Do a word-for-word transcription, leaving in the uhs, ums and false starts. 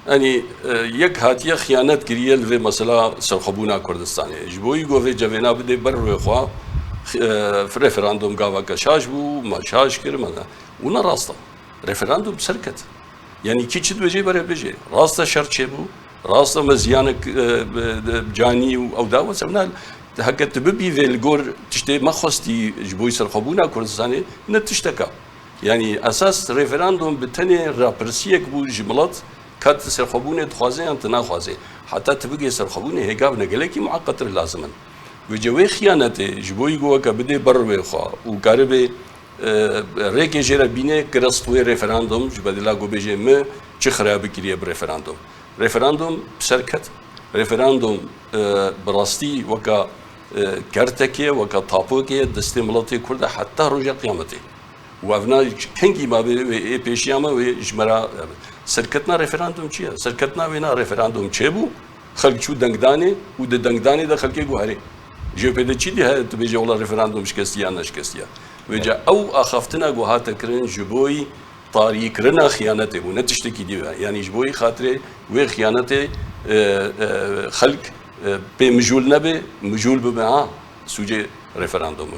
Yanî e, yek hatiye xiyanet kiriye li vê mesela serxwebûna Kurdistanê. Ji bo wî ku vê cevêna bidê ber rûyê xwe, e, referandum gaveke şaş bû, me şaş kir, me ne. Û ne rast e. Referandum ser ket. Yanî kî çi dibêje berê bêje. Rast e şer çêbû, rast e me ziyanek e, bi- de- canî û ew da wesa. Na, heke tu bibî vê li gor tiştê me xwestî ji bo serxwebûna Kurdistanê ne tişteka. Yanî esas referandum bi tenê rapirsiyek bû ji milet, ka tu serxwebûnê dixwazê yan tu naxwazê. Heta tu bigê serxwebûnê hêga bine gelekî mueqetir lazim in. Vêce wê xiyanetê ji bo yî ku weke bidê ber wê xwe û karibê e, rêkê jê re bîne kirist wê referandum, ji bedila ku bêjê mi çi xirabî kiriye bi referandum. Referandum bi ser ket. Referandum e, bi rastî weke e, kertekê, weke tapokê destê miletê Kurd e heta roja qiyametê. Û evna kengî ma bê wê ê pêşiya me wê ji me re serketina referandum çi ye? Serketina wê na referandum çêbû, xelk çû dengdanê û di dengdanê de xelkê got herê. Jê pê de çi dî heye tu bêjê wela referandum şikestiye yan neşikestiye. Vêca ew axaftina ku hate kirin ji bo yî tarîkirina xiyanetê bû, ne tiştekî dî be. Yanî ji bo yî xatirê wê xiyanetê e, e, xelk e, pê mijûl nebe, mijûl bibe ha sûcê referandumê.